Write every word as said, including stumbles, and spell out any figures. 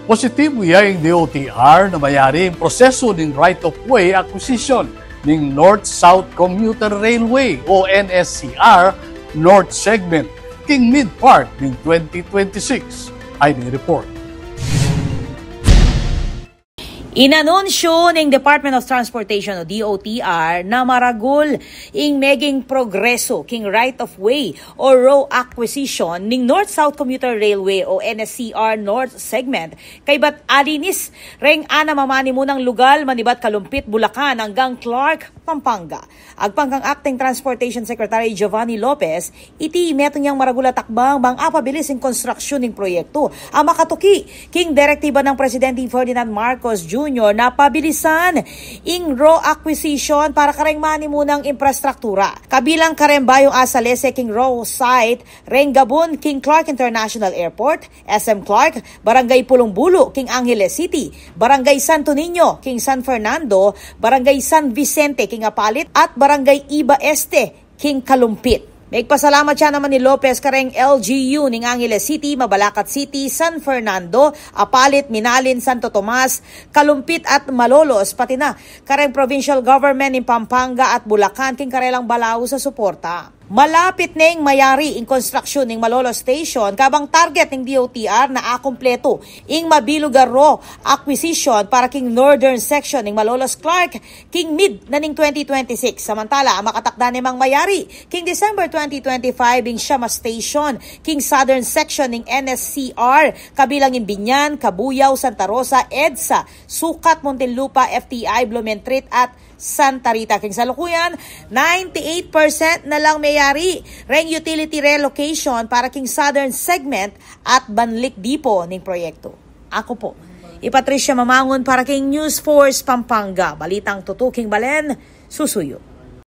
Positibu ya ing D O T R na mayari ing prosesu ning right-of-way acquisition ning North-South Commuter Railway o N S C R North Segment king mid-part ning twenty twenty-six. Ay ning report. Inanunsyo ning Department of Transportation o D O T R na maragul ing meging progresu king right-of-way o row acquisition ning North-South Commuter Railway o N S C R North Segment kaybat alinis reng anam a manimunang lugal manibat Kalumpit, Bulacan anggang Clark, Pampanga. Agpang kang Acting Transportation Secretary Giovanni Lopez, iti metung yang maragul a takbang bang apabilis ing konstruksyun ning proyektu a makatuki king direktiba nang Presidente Ferdinand Marcos Junior na pabilisan ing row acquisition para kareng manimunang infrastruktura. Kabilang kareng bayung asalese king row site reng gabun king Clark International Airport, S M Clark, Barangay Pulong Bulu king Angeles City, Barangay Santo Niño king San Fernando, Barangay San Vicente king Apalit, at Barangay Iba Este king Kalumpit. Migpasalamat ya naman i Lopez kareng L G U ning Angeles City, Mabalacat City, San Fernando, Apalit, Minalin, Santo Tomas, Kalumpit at Malolos, pati na kareng provincial government ning Pampanga at Bulacan king karelang balaus a suporta. Malapit neng mayari ing konstruksyun ning Malolos Station, kabang target ning D O T R na akumpletu ing mabilug a row acquisition para king northern section ning Malolos Clark king mid na ning twenty twenty-six. Samantala, a makatakda ne mang mayari king December twenty twenty-five ing siyam a station king southern section ning N S C R, kabilang ing Biñan, Cabuyao, Santa Rosa, EDSA, Sucat, Muntinlupa, F T I, Blumentritt at Santa Rita. King salukuyan, ninety-eight percent na lang meyari reng utility relocation para king southern segment at banlik dipo ning proyektu. Aku po i Patricia Mamangun para king News Force Pampanga. Balitang tutuking balen, susuyu.